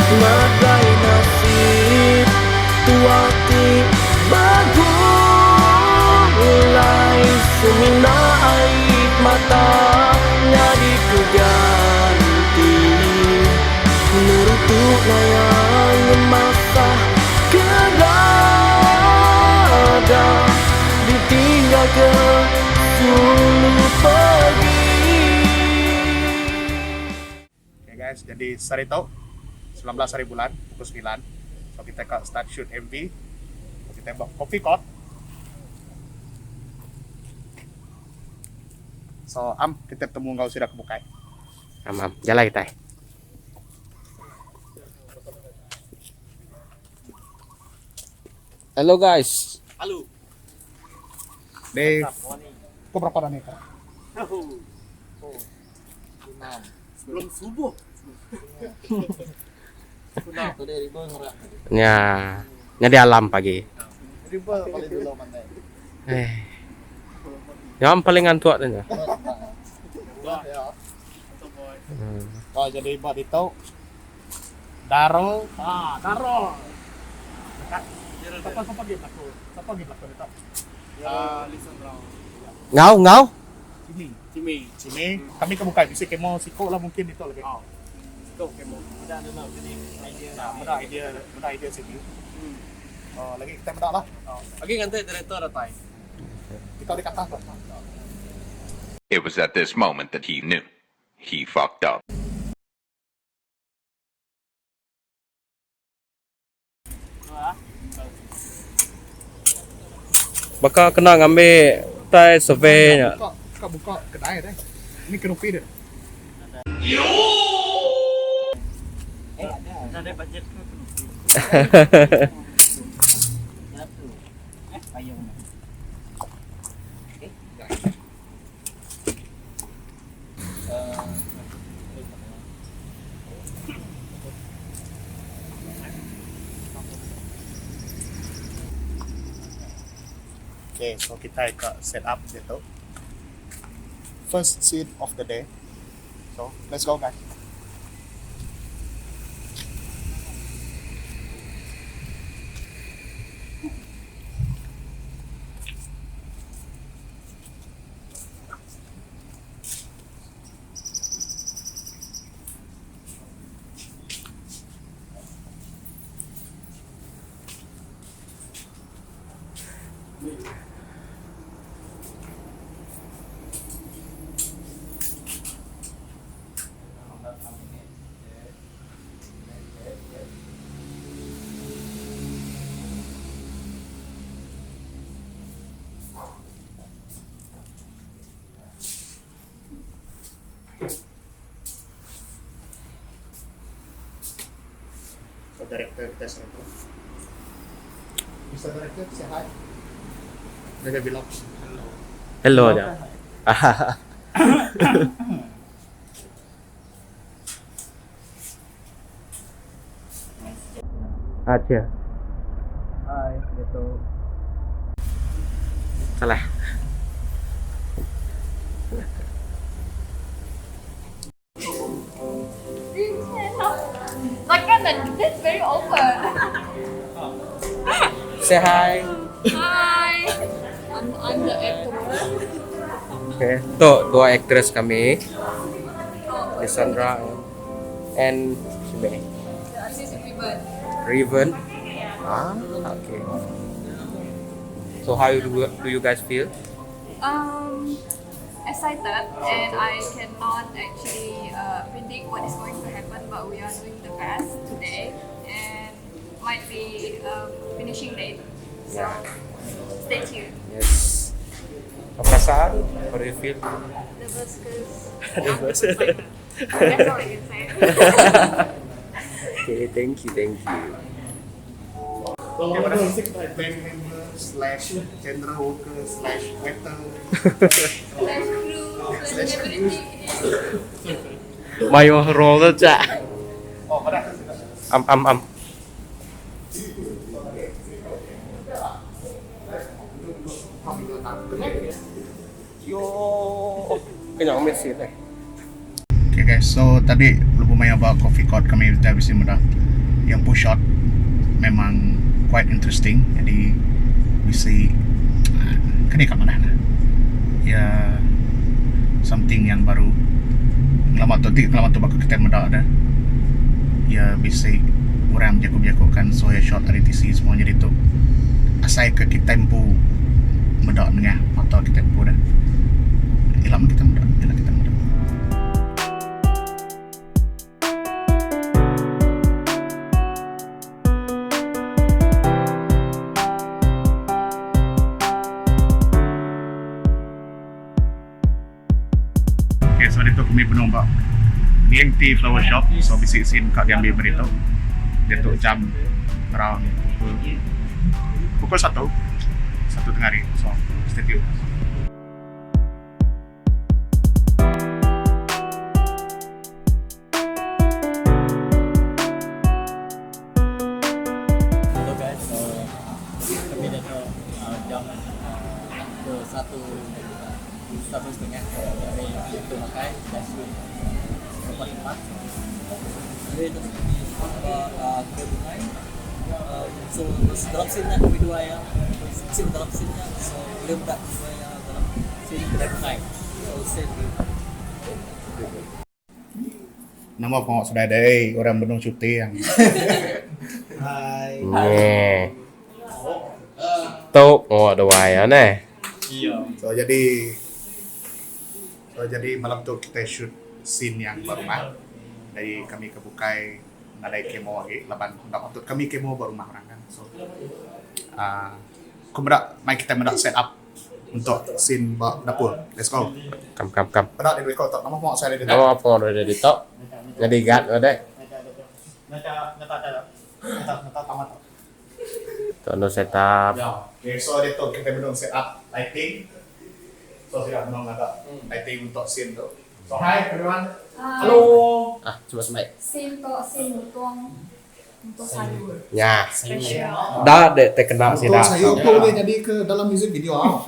Nadai nasib tua ti begulai Semina ai mata nyadi ke ganti Nerutu naya ngemasah ke dada Ditinggal ke sulu pegi. Okay guys, jadi sehari tu 19 hari bulan pukul semilan so kita ka start shoot MV. So kita ba Coffee Court. So am kita betemu enggau sida ke bukai. Am am, jalai kitai. Hello guys. Halo. Deh. Kau berapa dah ni? Sebelum subuh. Nya nyadi alam pagi. Eh. Nya paling ngantuk tu nya. Hmm. Oh, jadi ba ditu Daro, ah Daro. Dekat. Siapa siapa lagi berlakon? Siapa lagi berlakon ditu? Ah, Ngau ngau. Cimi. Cimi. Cimi. Kami ke bukai bisi kemo siku lah mungkin ditu lagi. Oh. Siku kemo. Meda dulu jadi idea. Nah, meda idea, meda idea sini. Hmm. Oh, lagi kita meda lah. Oh. Agi nganti director datai. Kita di atas lah. It was at this moment that he knew. He fucked up. Baka kena ngambi utai survey nya. Buka, buka, buka kedai deh. Ini kerupi deh. Okay, so kitai ka set up ditu. First scene of the day. So, let's go guys. So director kita saritu. Mister Director, say hi. Ngagai vlog. Hello aja. Aja. Hai, gitu. Salah. Takkan that's very awkward. Say hi. Hi. I'm, I'm the actor. Okay. Tu dua actress kami. Lisandra and Shimei. The artist is Riven. Riven. Ah, okay. So how you do, do you guys feel? Um, excited and I cannot actually uh, predict what is going to happen, but we are doing the best today and might be um, finishing late. So Yeah. stay tuned. Yes. Apa perasaan? How do you feel? Nervous because Nervous. That's all I can say. Okay, thank you, thank you. Okay, band member slash general worker slash waiter slash crew, slash everything. Mayuh role aja. Oh, pada Am am am. Yo, kenyang mesin eh. Okay guys, so tadi lebuh maya ba coffee court kami udah bisi meda. Iya empu shot memang quite interesting jadi bisi keni ka madah ne iya something yang baru ngelama tu ti ngelama tu baka kitai meda ne iya bisi orang bejaku jaku kan so iya shot ari tisi semua nyadi tu asai ke kitai empu meda nengah mata kitai empu deh ila meh kitai meda ila kitai meda. Okay, so ditu kami benung ba BMT Flower Shop. So bisi scene ka diambil ba ditu. Ditu jam around pukul pukul satu satu tengah hari. So stay tune. Hello guys, so kami diatu jam pukul satu satu setengah kami ditu makai dah shoot berapa tempat. Jadi tu kami ba kedai bungai so dalam scene nya kami dua iya scene dalam scene nya so ulih meda kami dua iya dalam scene kedai bungai so scene. Nama pengawa sida dei orang benung cuti ang. Hai. Neh. Tu pengawa duai iya neh. So jadi so jadi malam tu kitai shoot scene yang ba rumah. Jadi kami ke bukai nadai kemo agi laban enda patut kami kemo ba rumah orang kan. So uhh ku meda mai kitai meda set up. Untuk scene ba dapur. Let's go. Kam kam kam. Peda di record tok. Nama pengawa saya ditu. Nama pengawa dia ditu. Nyadi guard ke dek. Tu anu set up. Okay, so ditu kita benung set up lighting. So sida benung ngaga lighting untuk scene tu. So hi everyone. Hello. Ah, cuba sebaik. Scene tu scene mutung. Nya. Da dek te kena sida. Untung sayur tu ulih nyadi ke dalam music video au.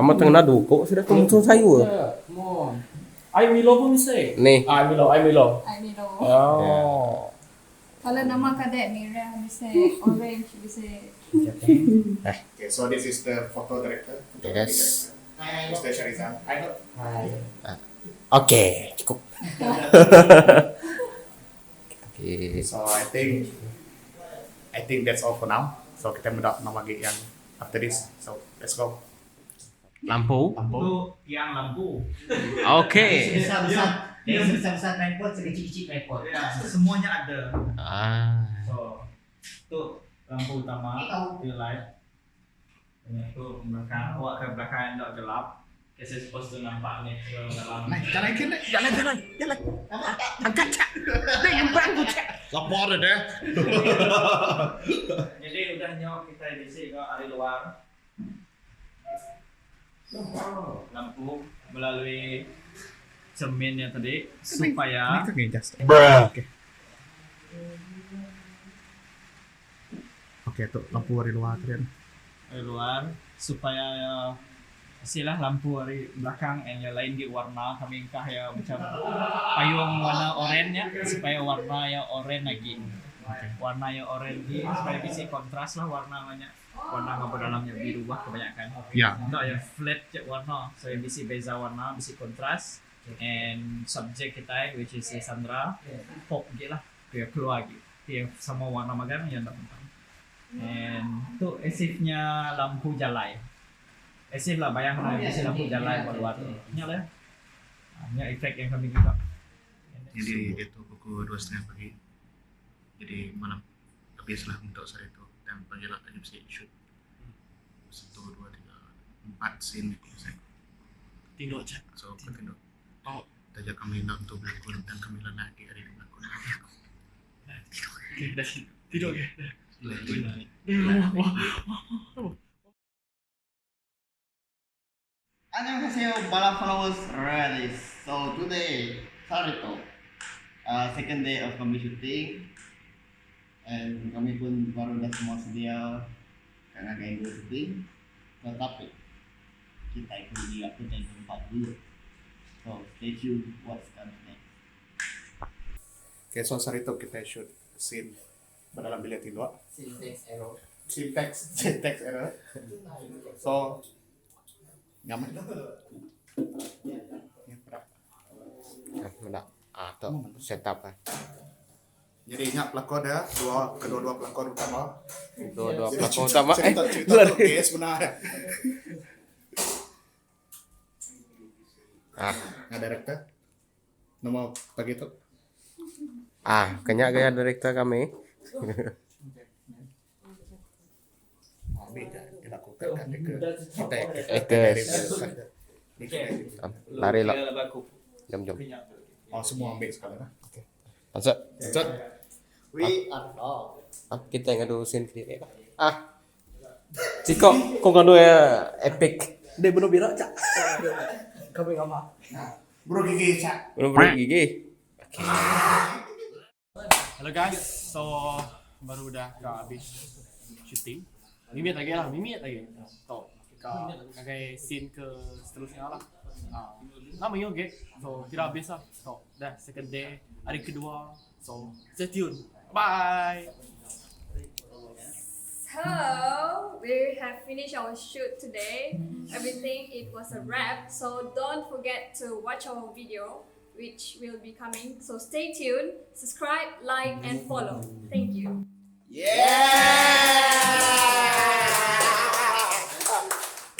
Amat te ngena duku sida tu untung sayur. Ai Milo pun bisi. Nih. Ai Milo, ai Milo. Ai Milo. Oh. Kalau nama kadek merah bisi, orange bisi. Okay, so this is the photo director. Yes. Mister Sharizan. Hi Dok. Hi. Okay, cukup. Okay. So I think I think that's all for now. So kita meda nama agi yang after this. So let's go. Lampu. Lampu. Tu tiang lampu. Okay. Besar-besar. Dia sebesar-besar tripod, sekecil-kecil tripod. Ya, semuanya ada. Ah. So, tu lampu utama, tu light. Nya tu belakang, awak ke belakang enda gelap. Kasi supposed to nampak natural dalam. Nai, jalai ke nai, jalai jalai, jalai. Angkat cak. Deh ngembang ku cak. Lapa deh deh. Jadi udah nya kitai bisi ga ari luar. Lampu melalui cermin nya tadi supaya Bruh. Okay. Okey tu lampu ari luar tadi tu. Ari luar supaya iya bisi lah lampu ari belakang and iya lain gi warna kami engkah iya macam payung warna oren nya supaya warna iya oren agi. Warna iya oren gi supaya bisi kontras lah warna nya. Warna enggau ba dalam nya birubah kebanyakan. Enda iya flat ja warna so iya bisi beza warna bisi kontras and subjek kitai which is Sandra pop gi lah. Iya keluar agi. Ti sama warna magang iya enda pentang. And tu as if nya lampu jalai. As if lah bayang ne bisi lampu jalai ba luar tu. Nya lah. Nya effect yang kami giga. Jadi diatu pukul dua setengah pagi. Jadi malam habis lah untuk sehari tu dan pagi ila agi bisi shoot satu dua tiga empat scene aku bisi. Tinduk aja. So aku tinduk. Taja kami enda entu belakon tang kami lenak agi ari belakon. Okay, dah tidur okay. Good night. Annyeonghaseyo bala followers Rallies. So today sehari tu second day of kami shooting and kami pun baru dah semua sedia ka ngagai endur shooting tetapi kitai perlu ngiga kedai tempat dulu. So stay tune what's comes next. Okay so sehari tu kitai shoot scene ba dalam bilik tinduk. Syntax error. Syntax syntax error. So nya meh. Nya peda. Ah, meda. Ah tu set up ah. Jadi nya pelakon dia dua kedua-dua pelakon utama. Dua-dua pelakon utama. Cerita cerita tu okay sebenar. Ah, Nya director. Nama pagi tu. Ah, kenya gaya director kami. Ambil je dilakukan kan ke kita Actors. Lari lah. Jom jom. Oh semua ambil sekali lah. Okay. Masuk. Masuk. We are all. Ah, kita yang ngadu scene kediri lah. Ah. Ciko, kau ngadu ya epic. Dia belum birak cak. Kami ngapa? Bro gigi cak. Belum belum gigi. Hello guys, so baru dah ke habis shooting. Mimit lagi lah, mimit lagi. Tok ke ngagai scene ke seterusnya lah. Ah, lama yo ge. So kira habis lah. Tok dah second day, hari kedua. So stay tune. Bye. So we have finished our shoot today. Everything it was a wrap. So don't forget to watch our video, which will be coming. So stay tuned, subscribe, like, and follow. Thank you.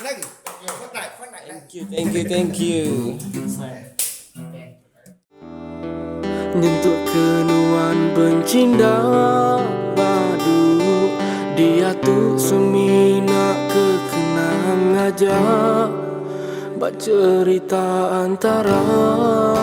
Lagi. Fortnite, Fortnite. Thank you, thank you, thank you. Nyentuk ke nuan bencinda badu Dia tu semina ke kenang aja Bak cerita antara.